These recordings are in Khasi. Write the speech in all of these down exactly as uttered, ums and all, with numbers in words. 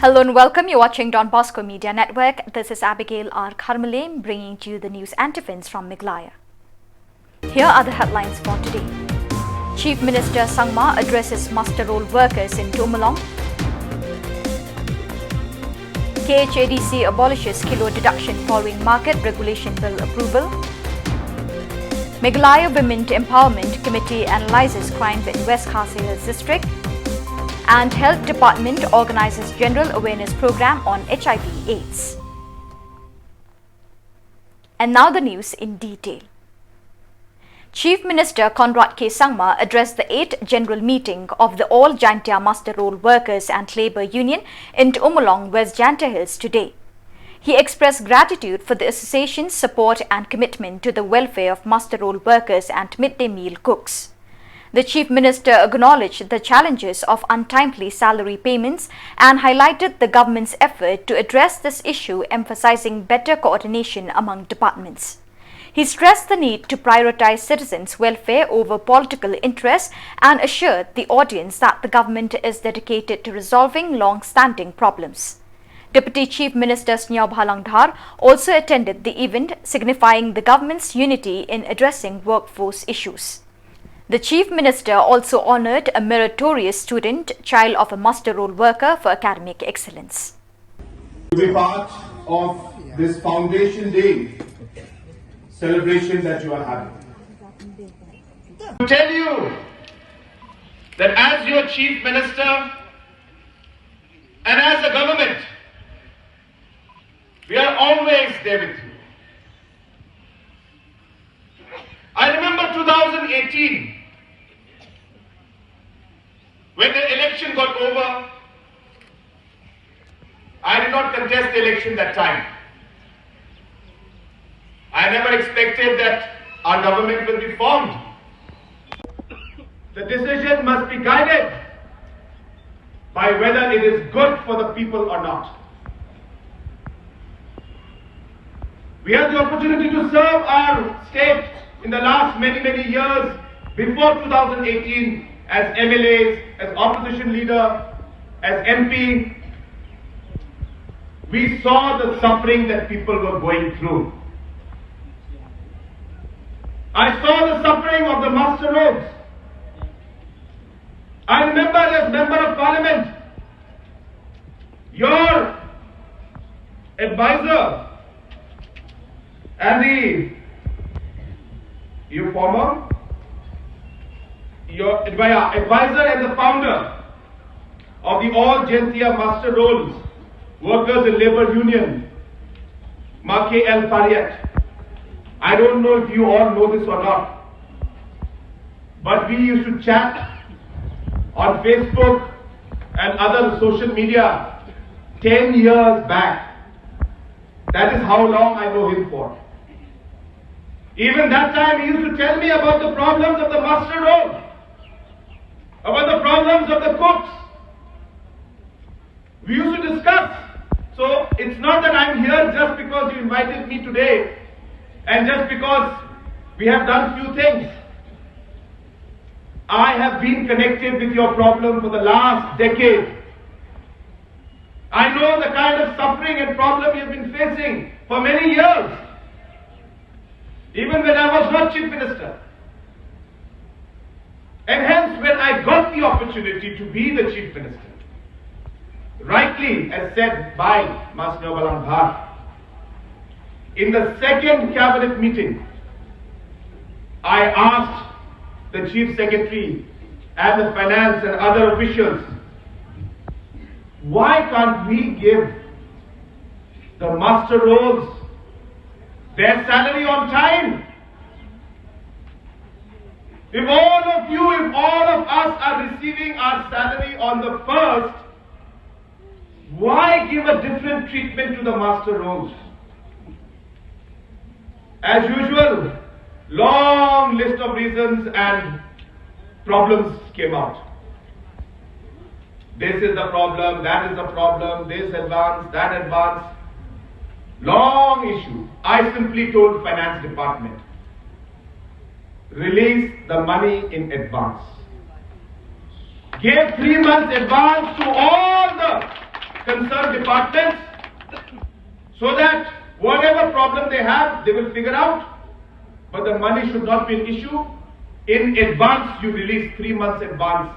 Hello and welcome. You're watching Don Bosco Media Network. This is Abigail R Kharmale bringing to you the news antiphons from Meghalaya. Here are the headlines for today. Chief Minister Sangma addresses muster roll workers in Tumalong. K H A D C abolishes kilo deduction following market regulation bill approval. Meghalaya Women Empowerment Committee analyses crime in West Khasi Hills District. And Health Department organises general awareness programme on H I V AIDS. And now the news in detail. Chief Minister Conrad K Sangma addressed the eighth general meeting of the All Jaintia Muster Roll Workers and Labour Union in Tumalong, West Jaintia Hills today. He expressed gratitude for the association's support and commitment to the welfare of muster roll workers and midday meal cooks. The Chief Minister acknowledged the challenges of untimely salary payments and highlighted the government's effort to address this issue, emphasising better coordination among departments. He stressed the need to prioritise citizens' welfare over political interests and assured the audience that the government is dedicated to resolving long-standing problems. Deputy Chief Minister Sniawbhalang Dhar also attended the event, signifying the government's unity in addressing workforce issues. The Chief Minister also honoured a meritorious student, child of a muster roll worker, for academic excellence. To be part of this Foundation Day celebration that you are having. To tell you that as your Chief Minister and as a government, we are always there with you. I remember two thousand eighteen, when the election got over, I did not contest the election that time. I never expected that our government will be formed. The decision must be guided by whether it is good for the people or not. We had the opportunity to serve our state in the last many, many years before two thousand eighteen as M L As, as opposition leader, as M P. We saw the suffering that people were going through. I saw the suffering of the muster rolls. I remember as Member of Parliament, your advisor and the, your former, your advi- advisor and the founder of the All Jaintia Muster Rolls Workers and Labour Union, Ma K L Pariat. I don't know if you all know this or not, but we used to chat on Facebook and other social media ten years back. That is how long I know him for. Even that time, he used to tell me about the problems of the muster roll, about the problems of the cooks. We used to discuss. So it's not that I'm here just because you invited me today and just because we have done few things. I have been connected with your problem for the last decade. I know the kind of suffering and problem you've been facing for many years, even when I was not Chief Minister. And hence, when I got the opportunity to be the Chief Minister, rightly, as said by Ma Sniawbhalang Dhar, in the second cabinet meeting, I asked the Chief Secretary and the finance and other officials, why can't we give the muster rolls their salary on time? If all of you, if all of us are receiving our salary on the first, why give a different treatment to the muster rolls? As usual, long list of reasons and problems came out. This is the problem, that is the problem, this advance, that advance. Long issue. I simply told finance department, release the money in advance. Gave three months advance to all the concerned departments so that whatever problem they have, they will figure out. But the money should not be an issue. In advance, you release three months advance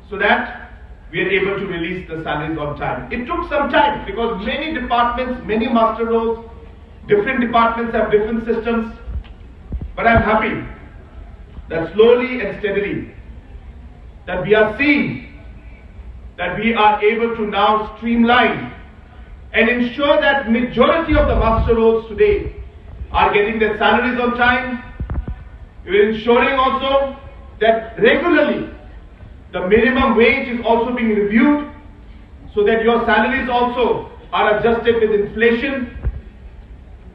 so that we are able to release the salaries on time. It took some time because many departments, many muster rolls, different departments have different systems. But I'm happy that slowly and steadily that we are seeing that we are able to now streamline and ensure that majority of the muster rolls today are getting their salaries on time. We're ensuring also that regularly the minimum wage is also being reviewed so that your salaries also are adjusted with inflation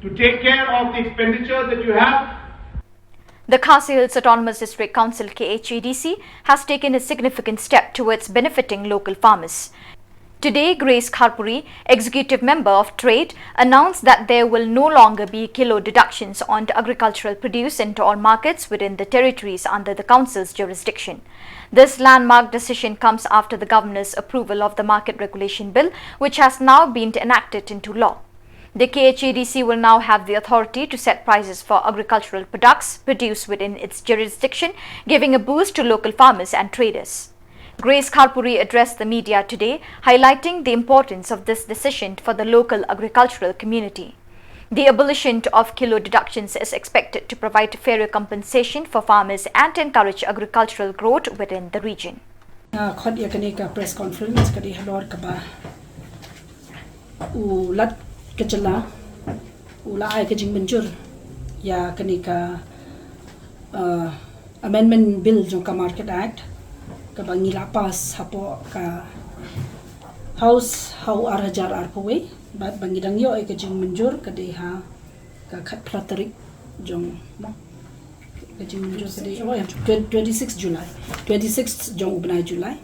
to take care of the expenditures that you have. The Khasi Hills Autonomous District Council, K H A D C, has taken a significant step towards benefiting local farmers. Today, Grace Kharpuri, Executive Member of Trade, announced that there will no longer be kilo deductions on the agricultural produce in all markets within the territories under the Council's jurisdiction. This landmark decision comes after the Governor's approval of the Market Regulation Bill, which has now been enacted into law. The K H A D C will now have the authority to set prices for agricultural products produced within its jurisdiction, giving a boost to local farmers and traders. Grace Kharpuri addressed the media today, highlighting the importance of this decision for the local agricultural community. The abolition of kilo deductions is expected to provide fairer compensation for farmers and encourage agricultural growth within the region. Nga khot ïa kane ka press conference ka dei halor kaba u Lat ka jylla u la ai ka jingmynjur ïa kane ka uh, amendment bill jong ka Market Act kaba ngi la pass hapoh ka House ha u ar hajar arphew wei bad ba ngi dang ïoh ïa ka jingmynjur ka dei ha ka khatphra tarik jong ka jingmynjur ka dei oh ya twenty-six July, twenty-six jong u bnai July.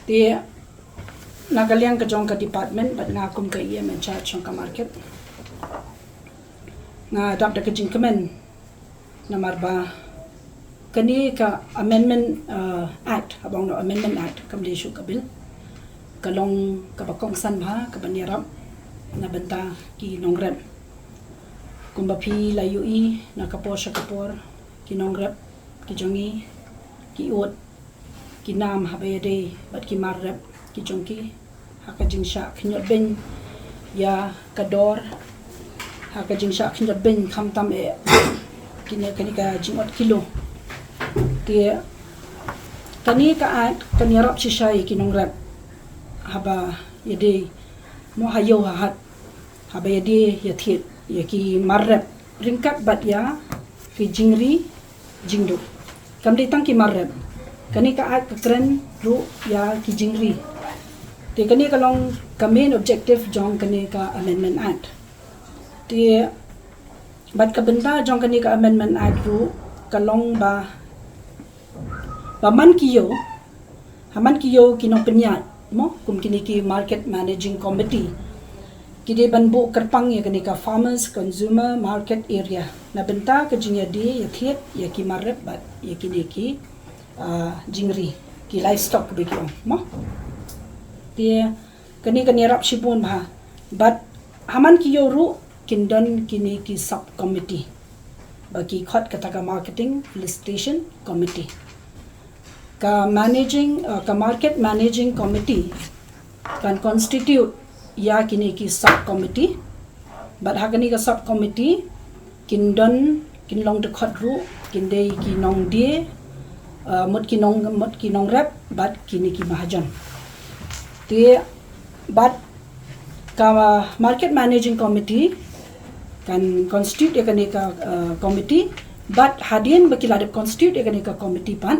Te na ka liang ka jong ka department bad nga kum ka E M in charge jong ka market nga dap da ka jingkmen namar ba kane ka amendment uh, act, haba ong amendment act kam dei shuh ka bill, ka long kaba kongsan bha, kaba ïarap na bynta ki nongrep. Kumba phi la ïohi na ka por sha ka por ki nongrep ki jong ngi ki ud ki nam haba ïadei bad ki mar rep ki jong ki ha ka jingshah khyndiat beiñ ïa ka dor, ha ka jingshah khyndiat beiñ khamtam eh kine kane ka jingot kilo. Te kane ka act kan ïarap shisha ïa ki nongrep haba ïadei mo ha ïew ha hat, haba ïadei ïathied ïa ki mar rep ryngkat bad ïa ki jingri jingduh. Kam dei tang ki mar rep, kane ka act ka kren ruh ïa ki jingri. Te kane ka long ka main objective jong kane ka amendment act. Te bad ka bynta jong kane ka amendment act ruh ka long ba ba man ki ïew, ha man ki ïew ki nongpynïaid mo kum kine ki market managing committee ki dei ban buh kyrpang ïa kane ka farmers consumer market area na bynta ka jingïadei ïathied ïa ki mar rep bad ïa kine ki uh, jingri ki livestock ba ki ong mo. Te kane kan ïarap shibun bha bad ha man ki ïew ruh kin don kine ki sub committee ba ki khot kata ka marketing felicitation committee. Ka managing uh, ka market managing committee kan constitute ïa kine ki sub committee bad ha kane ka sub committee kin don kin long dkhot ruh kin dei ki nongdie uh, mut ki nong mut ki nongrep bad kine ki mahajon. Te bad ka market managing committee kan constitute ïa kane ka uh, committee bad hadien ba ki la dep constitute ïa kane ka committee pat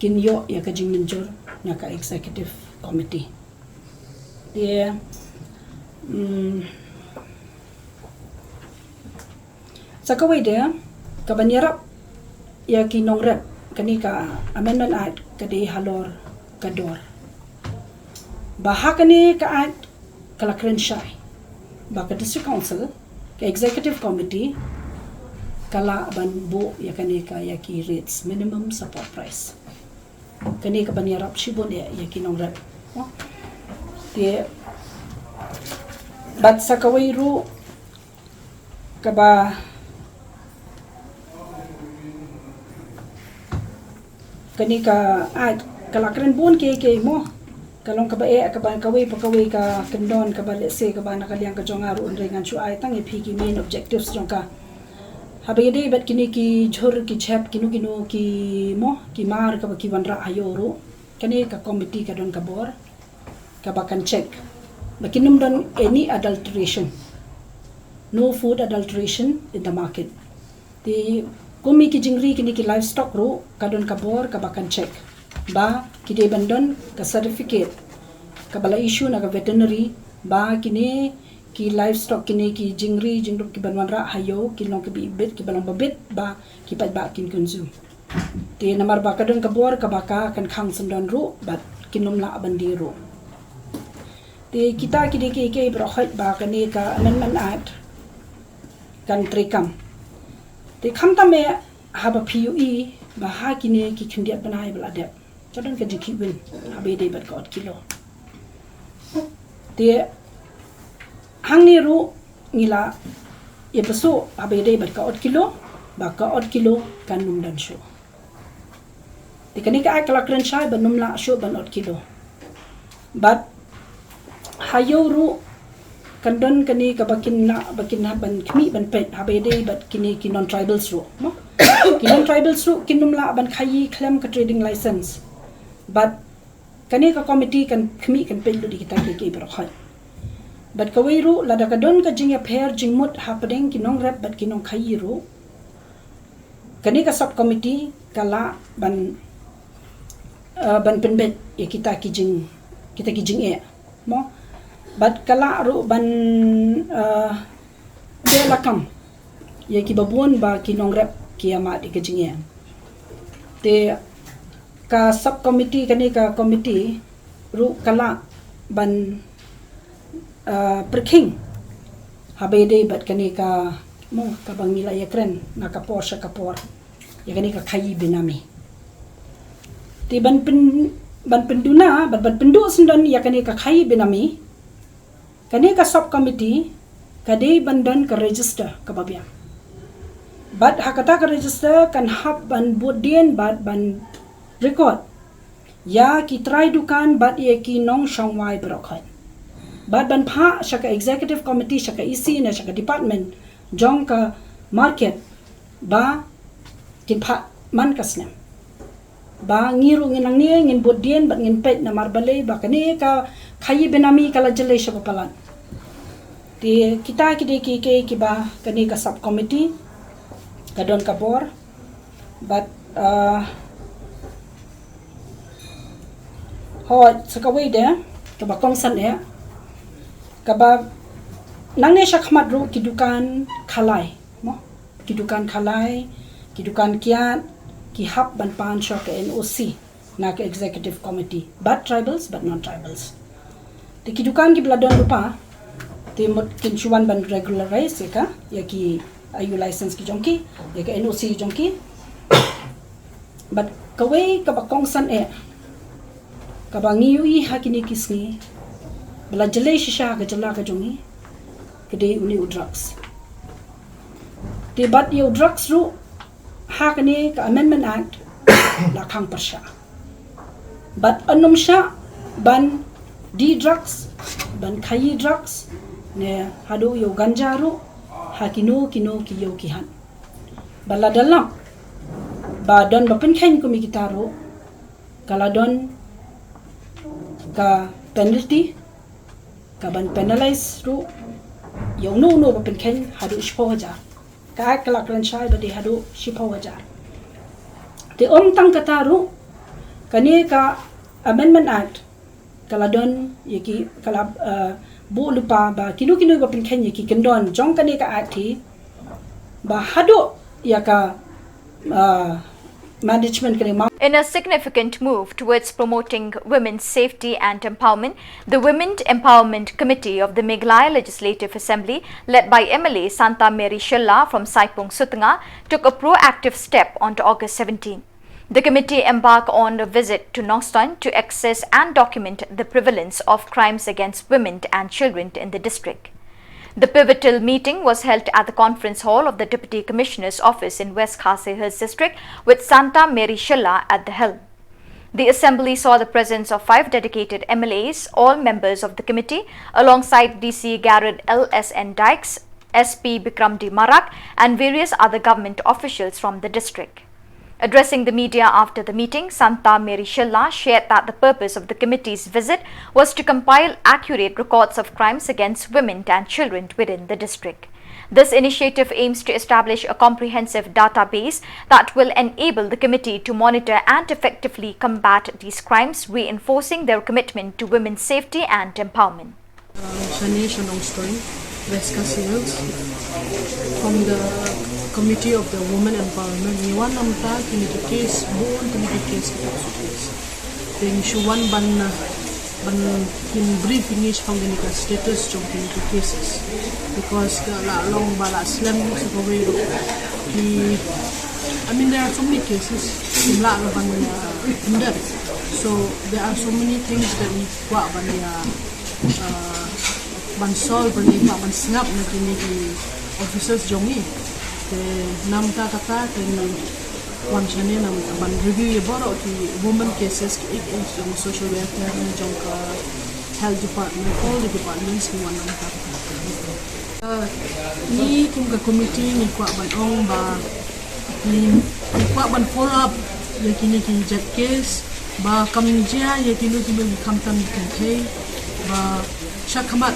kin ïoh ïa ka jingmynjur na ka executive committee. Te mm, sa kawei de kaban ïarap ïa ki nongrep kane ka amendment act ka dei halor ka dor. Ba ha kane ka act ka la kren shai ba ka district council ka executive committee ka lah ban buh ïa kane ka ïa ki rates minimum support price. Kane kaban ïarap shibun ïa ïa ki nongrep. Te bad sa kawei ruh kaba kane ka, ah, ka la kren bun kiei kiei mo. Ka long kaba eh, kaba kawei pa kawei ka kyndon kaba lehse kaba na ka liang ka jong nga ruh hynrei ngan shu ai tang ïa phi ki main objectives jong ka. Haba ïadei bad kine ki jhur ki jhep kino kino ki mo, ki mar kaba ki wanrah ha ïew ruh, kane ka committee ka don ka bor kaba kan check ba kin ym don any adulteration, no food adulteration in the market. Te kum ïa ki jingri kine ki livestock ruh ka don ka bor kaba kan check ba ki dei ban don ka certificate kaba la issue na ka veterinary ba kine ki livestock, kine ki jingri jingdup ki ban wanrah ha ïew ki long kiba bit, kiba long ba bit ba ki paidbah kin consume. Te namar ba ka don ka bor kaba ka kan khang syndon ruh bad kin ym lah ban die ruh. Te kita ki dei kiei kiei baroh hoi ba kane ka Amendment Act kan treikam. Te khamtam eh haba phi ïohi ba ha kine ki khyndiat bnai ba la dep ka don ka jingkhih win haba ïadei bad ka ot kilo. Te hangne ruh ngi la ïa pyrshah haba ïadei bad ka ot kilo ba ka ot kilo kan ym don shuh. Te kane ka Act ka la kren shai ban ym lah shuh ban ot kilo. Bad ha ïew ruh kan don kane kaba kin lah, ba kin hap ban khmih ban peit haba ïadei bad kine ki non tribals ruh mo. Ki non tribals ruh kin ym lah ban khaïi khlem ka trading license. Bad kane ka committee kan khmih kan peit lut ïa kita kiei kiei baroh hoi. Bad kawei ruh lada ka don ka jingïapher jingmut hapdeng ki nongrep bad ki nongkhaïi ruh, kane ka sub committee ka lah ban, eh, ban pynbeit ïa kita ki jing, kita ki jingeh mo. Bad ka lah ruh ban, eh, teh lakam ïa kiba bun ba ki nongrep ki ïa mad ïa ka jingeh. Te ka sub committee, kane ka committee ruh ka lah ban, ah, pyrkhing haba ïadei bad kane ka mo kaba ngi la ïa kren na ka por sha ka por ïa kane ka khaïi benami. Te ban pyn, ban pynduna bad ban pynduh syndon ïa kane ka khaïi benami, kane ka sub committee ka dei ban don ka register kaba biang. Bad ha kata ka register kan hap ban bud dien bad ban record ïa ki trai dukan bad ïa ki nongshong wai baroh hoi. Bad ban phah sha ka executive committee, sha ka E C ne sha ka department jong ka market ba kin phah man ka snem. Ba ngi ruh ngin nangne ngin bud dien bad ngin peit namar balei ba kane ka khaïi benami ka la jlei sha ba palat. Te kita ki dei kiei kiei kiba kane ka sub committee ka don ka bor. Bad, ah, hoi sa kawei de kaba kongsan eh kaba nangne sha khmat ruh ki dukan khalai mo, ki dukan khalai, ki dukan kiad ki hap ban pan sha ka N O C na ka executive committee, bad tribals bad non tribals. Te ki dukan kiba la don lypa te mut kin shu wan ban regularize ïa ka, ïa ki I U license ki jong ki, ïa ka N O C ki jong ki. Bad kawei kaba kongsan eh kaba ngi ïohi ha kine ki sngi ba la jlei shisha ha ka jylla ka jong ngi ka dei une u drugs. Te bad ïa u drugs ruh ha kane ka Amendment Act la khang pyrshah. Bad yn ym shah ban die drugs, ban khaïi drugs ne haduh ïa u ganja ruh ha kino kino ki ïew ki hat. Bad lada lah ba don ba pynkheiñ kum ïa kita ruh ka la don ka penalty, ka ban penalize ruh ïa uno uno ba pynkheiñ haduh shiphew hajar. Ka Act ka la kren shai ba dei haduh shiphew hajar. Te ym tang kata ruh, kane ka Amendment Act ka la don ïa ki, ka la, eh, buh lypa ba kino kino ba pynkheiñ ïa ki kyndon jong kane ka Act hi ba haduh ïa ka, eh, management kane ma. In a significant move towards promoting women's safety and empowerment, the Women Empowerment Committee of the Meghalaya Legislative Assembly, led by M L A Santa Mary Shylla from Saipung Sutnga, took a proactive step on August seventeen. The committee embark on a visit to Nongstoin to assess and document the prevalence of crimes against women and children in the district. The pivotal meeting was held at the conference hall of the Deputy Commissioner's office in West Khasi Hills District, with Santa Mary Shylla at the helm. The assembly saw the presence of five dedicated M L As, all members of the committee, alongside D C Garod L S N Dykes, S P Bikram D Marak, and various other government officials from the district. Addressing the media after the meeting, Santa Mary Shylla shared that the purpose of the committee's visit was to compile accurate records of crimes against women and children within the district. This initiative aims to establish a comprehensive database that will enable the committee to monitor and effectively combat these crimes, reinforcing their commitment to women's safety and empowerment. Uh, Shane Shanong Stoin, West Khasi Hills, from the Committee of the Women Empowerment. Ngi wan namar kine ki case, bun kine ki case, ki case. Te ngi shu wan ban, uh, ban pynbrief ïa ngi shaphang kine ki status jong kine ki cases. Because ka la long ba la slem sa kawei ruh. Ki, I mean, there are so many cases. Ym lah ban, uh, condemn. So there are so many things that ngi kwah ban ïa, uh, ban solve, ban ïa, ban sngap na kine ki officers jong ngi. Te namar kata te ngi wan shane namar ban review ïa baroh ki women cases, ki, ki jong social welfare, jong ka health department, all the departments ngi wan namar kata. Uh, ngi kum ka committee ngi kwah ban ong ba ngi, ngi kwah ban follow up ïa kine ki jait case ba kam jia ïa kino kino ki khamtam ki kynthei ba shakhmat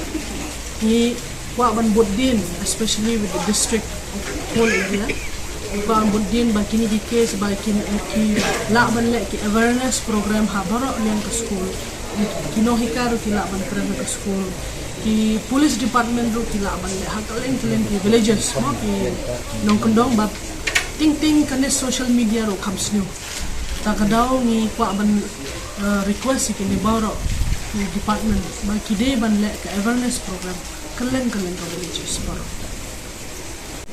ngi kwah ban bud dien, especially with the district of whole area. Ngi kwah ban bud dien ba kine ki case ba kin, ki lah ban leh ki awareness program ha baroh liang ka school. Ki nonghikai ruh ki lah ban kren ha ka school. Ki police department ruh ki lah ban leh ha kylleng kylleng ki villages, mo, ki nongkyndong, ba ting ting kane social media ruh kam sniew. Ta ka daw ngi kwah ban, uh, request ïa kine baroh ki department ba ki dei ban leh ka awareness program kylleng kylleng ka villages baroh.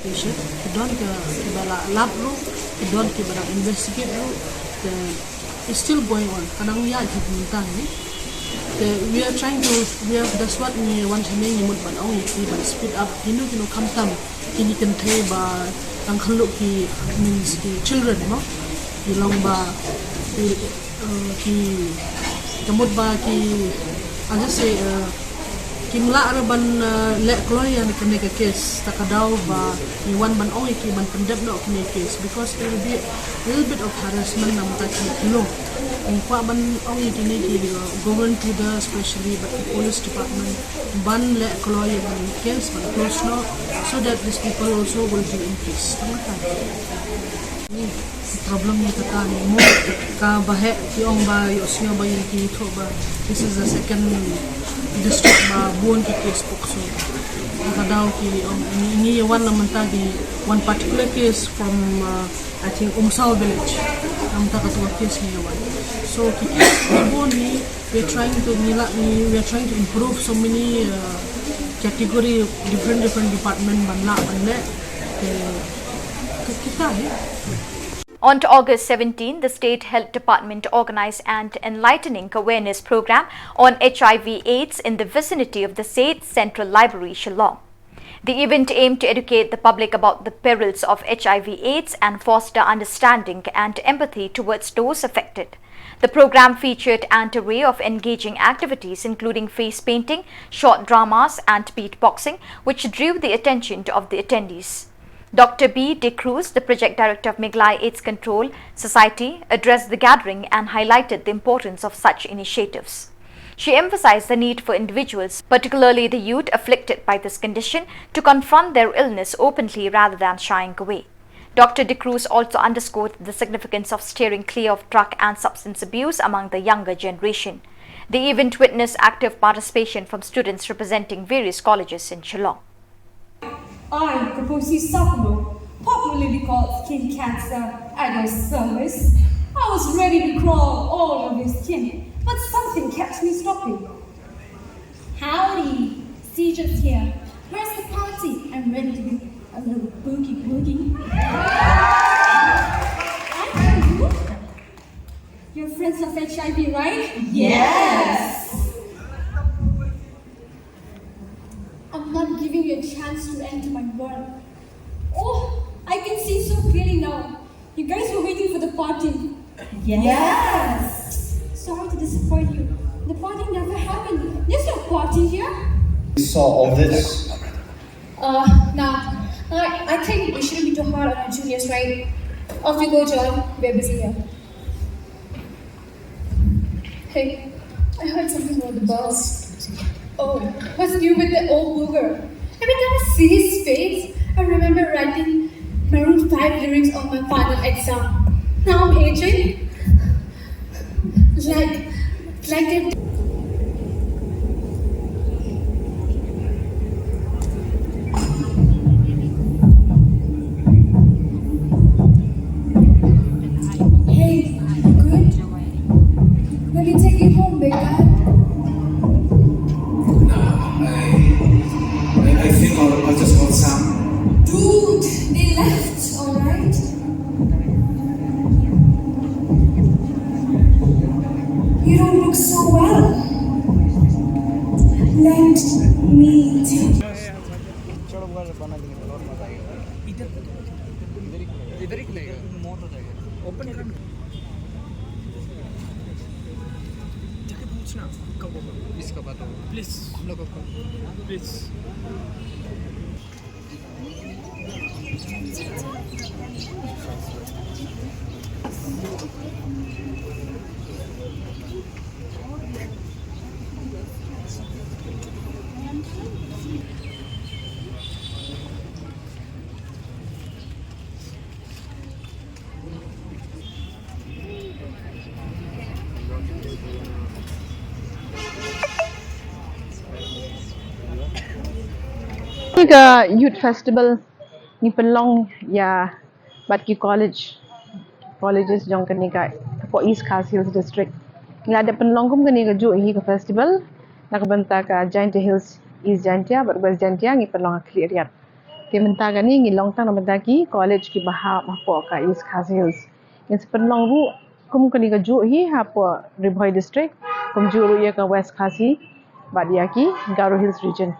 Ki don ki, kiba la lap ruh, ki don kiba dang investigate ruh, te it's still going on. Ka dang ïaid hi mynta hi. Te we are trying to, we are, that's what ngi wan shane, ngi mut ban ong ïa ki ban speed up kino kino khamtam kine ki kynthei ba dang khlem ki, means ki children, mo, ki long ba ki, uh, ki, ka mut ba ki, as I say, uh, kim lah ruh ban, uh, leh kloi ïa kane ka case. Ta ka daw ba ngi wan ban ong ïa ki ban pyndep noh kine case, because there will be a little bit of harassment namar ka ki khlem. Ngi kwah ban ong ïa kine ki, uh, government leader especially, bad ki police department ban leh kloi ïa kane ka case ban close noh, so that these people also will be in peace. Tang kata. Ni problem ni kata ni mo, kaba heh ki ong ba ïohsngew ba ïa ki thoh ba this is the second district ba bun ki case POCSO. Ka daw ki ong ngi, ngi wan na mynta ki one particular case from, uh, I think Umsaw village. Na mynta ka tu ka case ngi wan. So ki case bun ni, we are trying to, ngi lah, ngi, we are trying to improve so many, uh, category, different different department ban lah ban leh. Te, ka kita hi. On to August seventeen, the State Health Department organized an enlightening awareness program on H I V AIDS in the vicinity of the State Central Library, Shillong. The event aimed to educate the public about the perils of H I V AIDS and foster understanding and empathy towards those affected. The program featured an array of engaging activities, including face painting, short dramas, and beatboxing, which drew the attention of the attendees. Doctor B. De Cruz, the project director of Meghalaya AIDS Control Society, addressed the gathering and highlighted the importance of such initiatives. She emphasized the need for individuals, particularly the youth afflicted by this condition, to confront their illness openly rather than shying away. Doctor De Cruz also underscored the significance of steering clear of drug and substance abuse among the younger generation. The event witnessed active participation from students representing various colleges in Shillong. I, Kaposi Sakumo, popularly called Skin Cancer, I know service. I was ready to crawl all over his skin, but something kept me stopping. Howdy, C J's here. Where's the party? I'm ready to be a little boogie woogie. I can do it. Right? Yes. I'm not giving you a chance to enter my world. Oh, I can see so clearly now. You guys were waiting for the party. Yes. Sorry to disappoint you. The party never happened. There's no party here. We saw all this. Uh, nah. I, I think we shouldn't be too hard on our juniors, right? Off you go, John. We're busy here. Hey, I heard something about the boss. Oh, what's new with the old booger? Every time I see his face, I remember writing Maroon five lyrics on my final exam. Now I'm aging. Like, like they Hey, good. Let me take you home, big guy. No, I, I, I think I'll, I'll just call Sam. Dude, they left, alright? You don't look so well. Let me take you. चलो, वो वाला बना देंगे, और मजा आएगा। इधर, इधर ही खुलेगा। इधर ही खुलेगा। इधर मोर हो जाएगा। ओपन कर। जाके पूछना, कब होगा? इसका बताओ। प्लीज। हम लोग को प्लीज। Ka Youth Festival ngi pynlong ïa bad ki college, colleges jong kane ka, hapoh East Khasi Hills District. Ngi la dep pynlong kum kane kajuh hi ka festival na ka bynta ka Jaintia Hills East Jaintia bad West Jaintia, ngi pynlong ha Khliehriat. Te mynta kane ngi long tang na bynta ki college kiba hap hapoh ka East Khasi Hills. Ngin sa pynlong ruh kum kane kajuh hi hapoh Ri Bhoi District, kumjuh ruh ïa ka West Khasi bad ïa ki Garo Hills Region.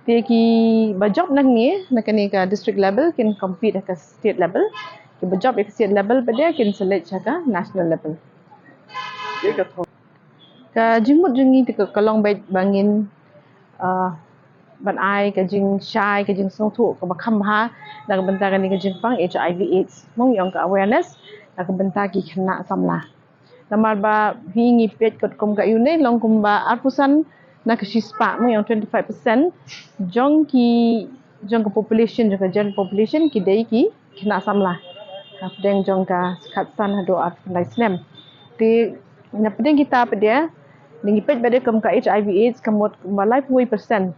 Te kiba jop nangne na kane ka district level kin compete ha ka state level. Kiba jop ïa ka state level pat de kin select ha ka national level. Ka jingmut jong ngi te ka, ka long beit ba ngin, ah, ban ai ka jingshai, ka jingsngewthuh kaba kham bha na ka bynta kane ka jingpang H I V AIDS. Mo, ngi ong ka awareness na ka bynta ki khynnah samla. Namar ba hi ngi peit katkum ka ïa une long kumba arphew san na ka shispah, mo, ngi ong twenty five percent jong ki, jong ka population, jong ka general population ki dei ki khynnah samla hapdeng jong ka khatsan haduh arphew khyndai snem. Te na pdeng kita pat de, ngi peit pat de kum ka H I V AIDS ka mut kumba laiphew percent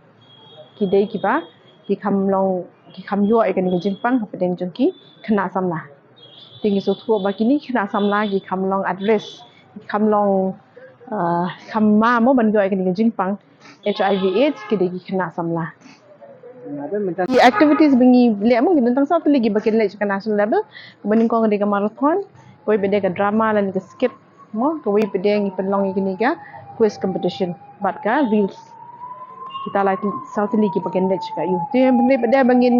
ki dei kiba ki kham long, ki kham ïoh ïa kane ka jingpang hapdeng jong ki khynnah samla. Te ngi sngewthuh ba kine ki khynnah samla ki kham long at risk, ki kham long, ah, kham ma mo ban ïoh ïa kane ka jingpang H I V AIDS ki dei ki khynnah samla. Ki activities ba ngi leh mo, ki don tang saw tylli kiba kin leh sha ka national level. Kaba nyngkong ka dei ka marathon, kawei pat de ka drama lane ka skit, mo, kawei pat de ngi pynlong ïa kane ka quiz competition bad ka reels. Kita lai saw tylli kiba kin leh sha ka ïa u. Te hynrei pat de ba ngin,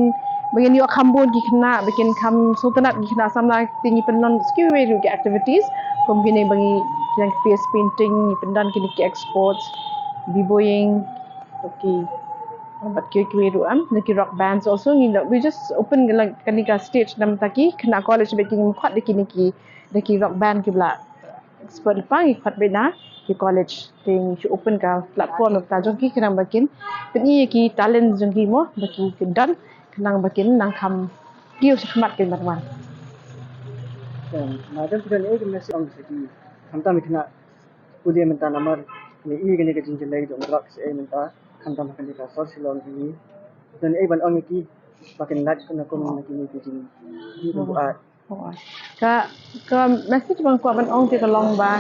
ba ngin ïoh kham bun ki khynnah, ba kin kham sngewtynnat ki khynnah samla, te ngi pynlong sa kiwei ruh ki activities kum kine ba ngi, ki dang face painting, ngi pyndon kine ki X sports, b-boying, okay. Bad kiwei kiwei ruh, em, na ki rock bands also, ngi, we just open kane ka stage na bynta ki khynnah college ba kin khot da kine ki, da ki rock band kiba la expert lypa, ngi khot beit na ki college. Te ngi shu open ka platform na bynta jong ki khnang ba kin pyni ïa ki talent jong ki mo ba ki, ki don, khnang ba kin nang kham kiew shakhmat kin ban wan. Madam, phi don ei ka message ong sha ki, khamtam ki khynnah Pule mynta namar ngi i kane ka jingjyllei jong drugs ei mynta khamtam kane ka sor Shillong hi. Don ei ban ong ïa ki ba kin lait na kum na kine ki jing, ki buat. Ka, ka message ba nga kwah ban ong te ka long ba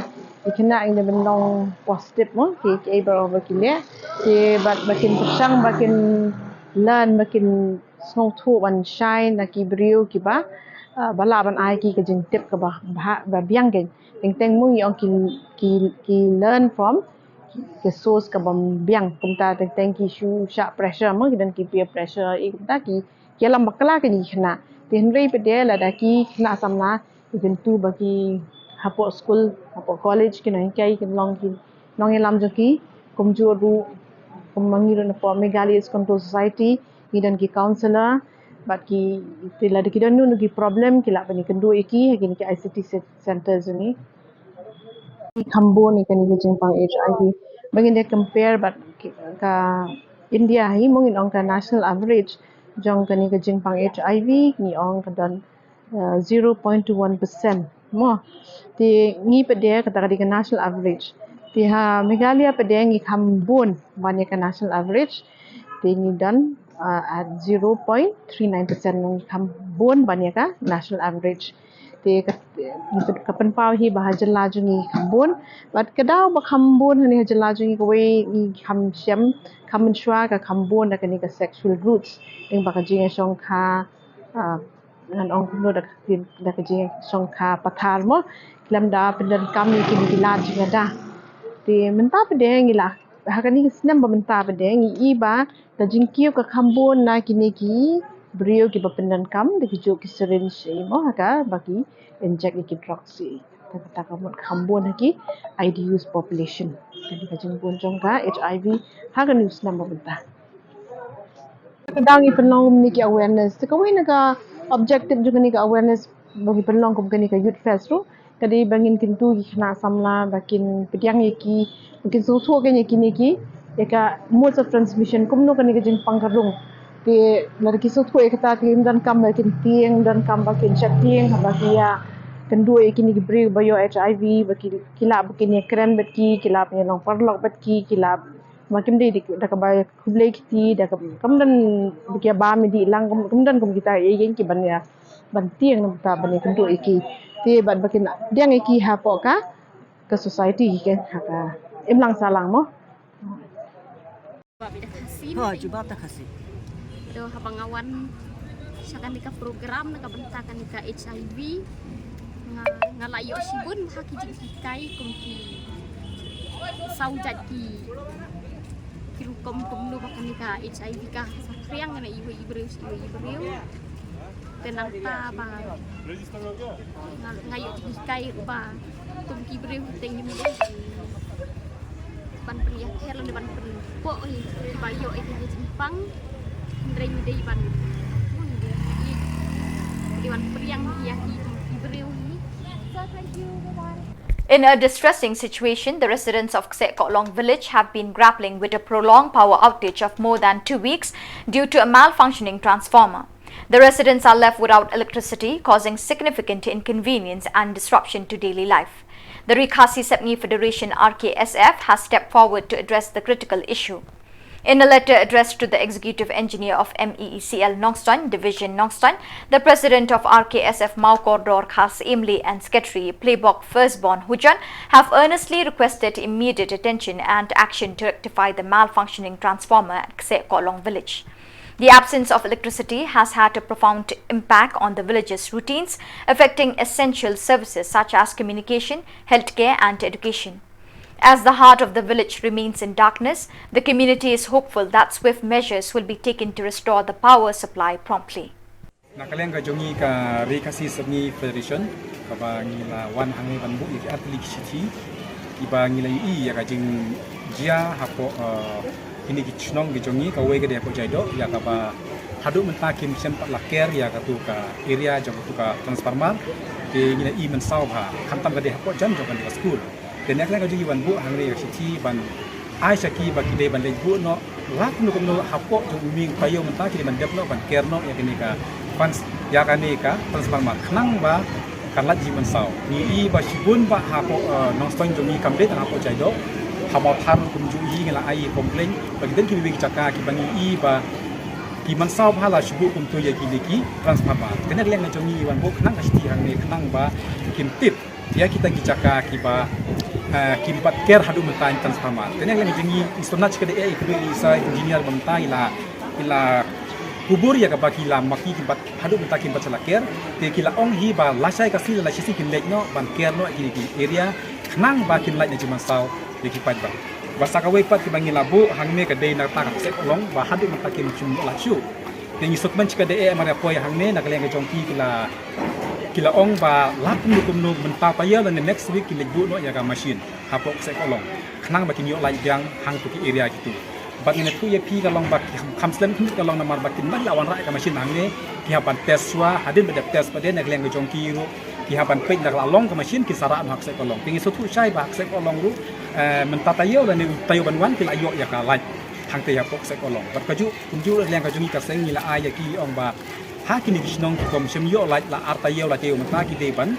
ki khynnah ngi dei ban long positive mo, ki, kiei baroh ba ki leh, ki bad ba kin pyrshang ba kin learn, ba kin sngewthuh ban shai na ki briew kiba ah, ba lah ban ai ki ka jingtip kaba, ba, ba biang kein. Teng teng mo ngi ong ki, ki, ki learn from ka source kaba biang. Kumta teng teng ki shu shah pressure mo, ki don ki peer pressure, i kumta ki, ki ïalam bakla ki khynnah. Te hynrei pat de lada ki khynnah samla ki kyntu ba ki hapoh skul, hapoh college, ki nonghikai, ki long ki nongïalam jong ki, kumjuh ruh, kum ma ngi ruh napoh Meghalaya Youth Control Society, ngi don ki counsellor, bad ki, te lada ki don no ki problem, ki lah ban ïakynduh ïa ki ha kine ki I C T ce-, centre jong ngi. Ki kham bun ïa kane ka jingpang H I V. Ba ngin ïa compare bad ki, ka India hi, mo ngin ong ka national average jong kane ka jingpang H I V, ngi ong ka don, uh, zero point two one percent. Mo, te ngi pat de kata ka dei ka national average. Te ha Meghalaya pat de ngi kham bun ban ïa ka national average. Te ngi don, uh, at zero point three nine percent, ngi kham bun ban ïa ka national average. Te ka, ka pynpaw hi ba ha jylla jong ngi kham bun. Bad ka daw ba kham bun hangne ha jylla jong ngi, kawei ngi kham shem, kham mynshuwa ka kham bun da kane ka sexual routes. Teng ba ka jingïashongkha, ah, ngan ong kumno, da ka, da ka jingïashongkha pathar mo. Khlem da pyndonkam ïa kine ki lad jingïada. Te mynta pat de ngi la, ha kane ka snem ba mynta pat de ngi i ba ka jingkiew ka kham bun na kine ki briew kiba pyndonkam da ki juh ki syringe hi mo, ha kaba ki inject ïa ki drugs hi. Te kata ka mut kham bun ha ki I D Us population. Kane ka jingbun jong ka H I V ha kane ka snem ba mynta. Ka dang ngi pynlong kumne ki awareness. Te kawei na ka objective jong kane ka awareness ba ngi pynlong kum kane ka Youth Fest ruh, ka dei ba ngin kyntu ki khynnah samla ba kin pdiang ïa ki, ba kin sngewthuh kein ïa kine ki, ïa ka modes of transmission, kumno kane ka jingpang ka rung. Te lada ki sngewthuh ïa kata, te ym donkam ba kin tieng, ym donkam ba kin sheptieng haba ki ïakynduh ïa kine ki briew ba ïoh H I V, ba ki, ki lah ba kin ïakren bad ki, ki lah ba kin ïalong paralok bad ki, ki lah, ma kim dei da kaba khublei kti, da kaba, kam don ba ki ïa bam ïa dih lang, kam, kam don kum kita ïa ïeng ki ban ïa, ban tieng namar ta ban ïakynduh ïa ki. Te bad ba kin pdiang ïa ki hapoh ka, ka society hi kein, ha ka imlang sahlang mo. Jubab da Khasi. Ho, mynta jubab da Khasi. To haba nga wan sha kane ka program na ka bynta kane ka H I V, nga, nga la ïoh shibun bha ki jinghikai kum ki saw jait ki, ki rukom kumno ba kane ka H I V ka saphriang na iwei i briew sha iwei i briew. Te nangta ba nga, nga ïoh jinghikai ruh ba kum ki briew te ngim dei ban pynïakher lane ban pynpoh ïa kiba ïoh ïa ka jingpang. Hynrei ngi dei ban, ngi dei ban pdiang ïa ki, ki briew hi. So thank you, bye bye. In a distressing situation, the residents of Ksehkohlong village have been grappling with a prolonged power outage of more than two weeks due to a malfunctioning transformer. The residents are left without electricity, causing significant inconvenience and disruption to daily life. The Ri Khasi Sepngi Federation, R K S F, has stepped forward to address the critical issue. In a letter addressed to the executive engineer of M E E C L Nongstoin, Division Nongstoin, the president of R K S F Mawkordor Khar Syiem Leh and secretary Phlebok Firstborn Hujon have earnestly requested immediate attention and action to rectify the malfunctioning transformer at Ksehkohlong village. The absence of electricity has had a profound impact on the village's routines, affecting essential services such as communication, healthcare, and education. As the heart of the village remains in darkness, the community is hopeful that swift measures will be taken to restore the power supply promptly. Na ka liang ka jong ngi ka Ri Khasi Sepngi Federation, kaba ngi la wan hangne ban buh ïa ki artylli ki shithi, kiba ngi la ïohi ïa ka jingjia hapoh, eh, kine ki shnong ki jong ngi, kawei ka dei hapoh Jaidoh, ïa kaba haduh mynta kim shym pat la ker ïa katu ka area jong katu ka transformer. Te ngi la i mynsaw bha, khamtam ka dei hapoh jan jong kane ka skul. Te na ka liang ka jong ngi wan buh hangne ka shithi ban ai sha ki ba ki dei ban leit buh noh la kumno kumno hapoh jong u miej taïew mynta, ki dei ban dep noh ban ker noh ïa kane ka fans, ïa kane ka transformer khnang ba kan lait jingmynsaw. Ngi i ba shibun ba hapoh, eh, Nongstoin jong ngi kam dei tang hapoh Jaidoh, ha Mawthar kumjuh hi ngi la ai complain ba ki don kiwei ki jaka kiba ngi i ba ki mynsaw bha la shu buh kumto ïa kine ki transformer. Te na ka liang ka jong ngi wan buh khnang ka shithi hangne khnang ba kim tip ïa kita ki jaka kiba, eh, kim pat ker haduh mynta ïa ki transformer. Te na ka liang ka jong ngi, i Sona Chikade, eh, i kyrpad ïa i sa engineer ba mynta i la, i la Khubor ïa kaba ki la maki ki bat haduh mynta ki bat sha la ker, te ki la ong hi ba lashai ka sngi lashai sngi kin leit noh ban ker noh ïa kine ki area, khnang ba kin lait na jingmynsaw ïa ki paidbah. Bad sa kawei pat kiba ngi la buh hangne ka dei na ka bynta ka kseh kohlong ba haduh mynta kim shym lait shuh. Te ngi sngewkmen shikatdei eh mar ïa poi hangne na ka liang ka jong ki ki la, ki la ong ba la kumno kumno mynta taïew lane next week kin leit buh noh ïa ka machine hapoh kseh kohlong, khnang ba kin ïoh lait biang hangto ki area kitu. Bad ngan ïathuh ïa phi ka long ba ki kham, kham slem khyndiat ka long namar ba kin ym lah wanrah ïa ka machine hangne, ki hap ban test shuwa, hadien ba dep test pat de na ka liang ka jong ki ruh ki hap ban peit lada ka la long ka machine kin sa rah noh ha kseh kohlong. Te ngi sngewthuh shai ba ha kseh kohlong ruh, eh, mynta taïew lane taïew ban wan ki la ïoh ïa ka lait hangtei hapoh kseh kohlong. Bad kajuh kumjuh na ka liang ka jong ngi ka seng ngi la ai ïa ki ong ba ha kine ki shnong ki bym shym ïoh lait la ar taïew la taïew mynta ki dei ban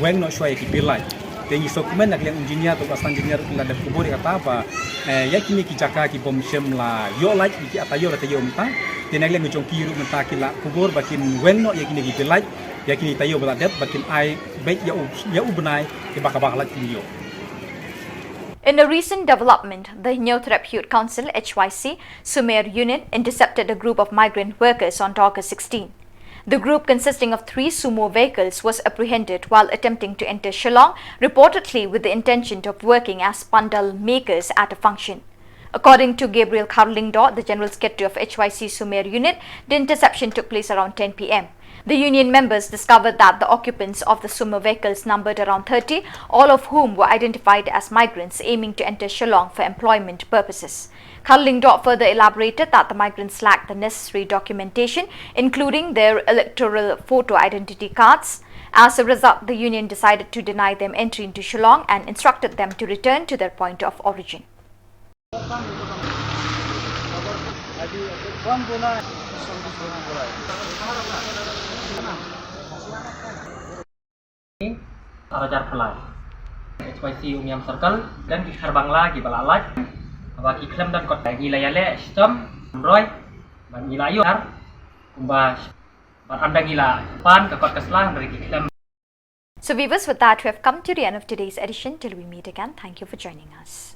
weng noh shuwa ïa ki bill lait. Te ngi sngewkmen na ka liang u engineer, to ka assistant engineer ki la dep khubor ïa kata ba, eh, ïa kine ki jaka ki bym shym la ïoh lait ïa ki ar taïew la taïew mynta. Te na ka liang ka jong ki ruh mynta ki la khubor ba kin weng noh ïa kine ki bill lait ïa kine taïew ba la dep bad kin ai beit ïa u, ïa u bnai ïa ba ka ba ka lait kin ïoh. In a recent development, the Hynñiewtrep Youth Council, H Y C, Sumer Unit intercepted a group of migrant workers on August sixteen. The group, consisting of three sumo vehicles, was apprehended while attempting to enter Shillong, reportedly with the intention of working as pandal makers at a function. According to Gabriel Kharlyngdoh, the General Secretary of H Y C Sumer Unit, the interception took place around ten P M. The union members discovered that the occupants of the sumo vehicles numbered around thirty, all of whom were identified as migrants aiming to enter Shillong for employment purposes. Kharlyngdoh further elaborated that the migrants lacked the necessary documentation, including their electoral photo identity cards. As a result, the union decided to deny them entry into Shillong and instructed them to return to their point of origin. Ar hajar phew lai. H Y C Umiam Circle, khlem ki Khar Bangla kiba la lait, haba ki khlem don kot, ngi la ïaleh shitom, roi, bad ngi la ïoh ar, kumba, bad ynda ngi la pan ka kot ka sla, hynrei ki khlem. So viewers, with that, we have come to the end of today's edition. Till we meet again, thank you for joining us.